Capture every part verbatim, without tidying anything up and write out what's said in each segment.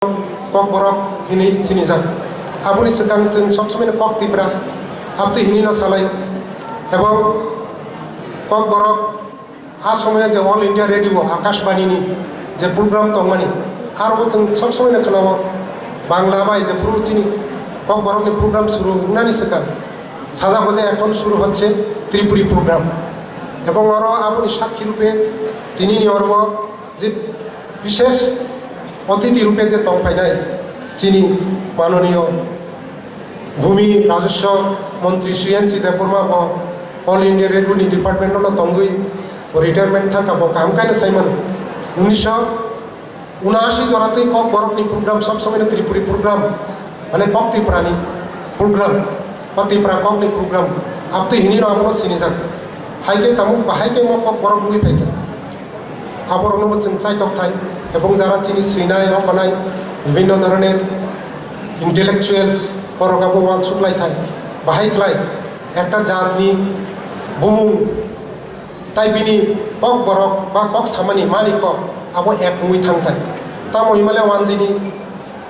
Kokborok hinwi sinijak. Aboni swkang chwng sob somoino Kok Tipra abtwi hinwino salai. Ebong Kokborok a somoyo je All India Radio, Akashbani ni je program tongmani, aro chwng sob somoino khwnao Bangla bai je phuru chini Kokborokni program suru wngnani swkang sajago je এখন শুরু হচ্ছে Tripuri program. Ebong oro aboni sakhi rupe tinini oro je bishesh otithi rupe je tongphainai chini manoniyo Bhumi Rajaswa Montri Shri N C Debbarma bo All India Radio ni department no tongwi retirement thangkha, bo kaham kaino saimano. Unisho unashi jora twi Kokborok ni program sob somoino Tripuri program, mane Kok Tipra ni program, Kok Tipra Kok ni program, abtwi hinwi no abono sinijak. Hai khe tamo bahai khe mo Kokborok wngwi phaikha. Aborokno bo chwng chaitok thai, ebong jara chini swinai, rokonai, bibhinno dhoroner intellectuals, borok abo uansuk lai thai. Bahai khlai ekta jatni bumung tai bini Kokborok ba kok samani mani kok abo ek wngwi thang thai. Tamo himale wanjini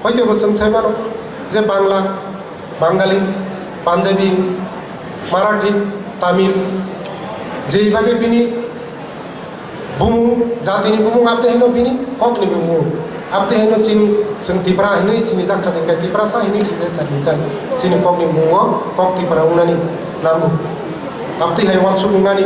hoite bo chwng sai mano je Bangla, Bangali, Punjabi, Marathi, Tamil, jei bagwi bini bumung, jatini bumung abte heno bini kokni bumung. Abte heno chini, chwng Tipra hinwi sinijak kha dingkha, Tiprasa hinwi sinijak kha dingkha. Chini kokni bumungo Kok Tipra wngnani nango. Abte hai uansuk wngnani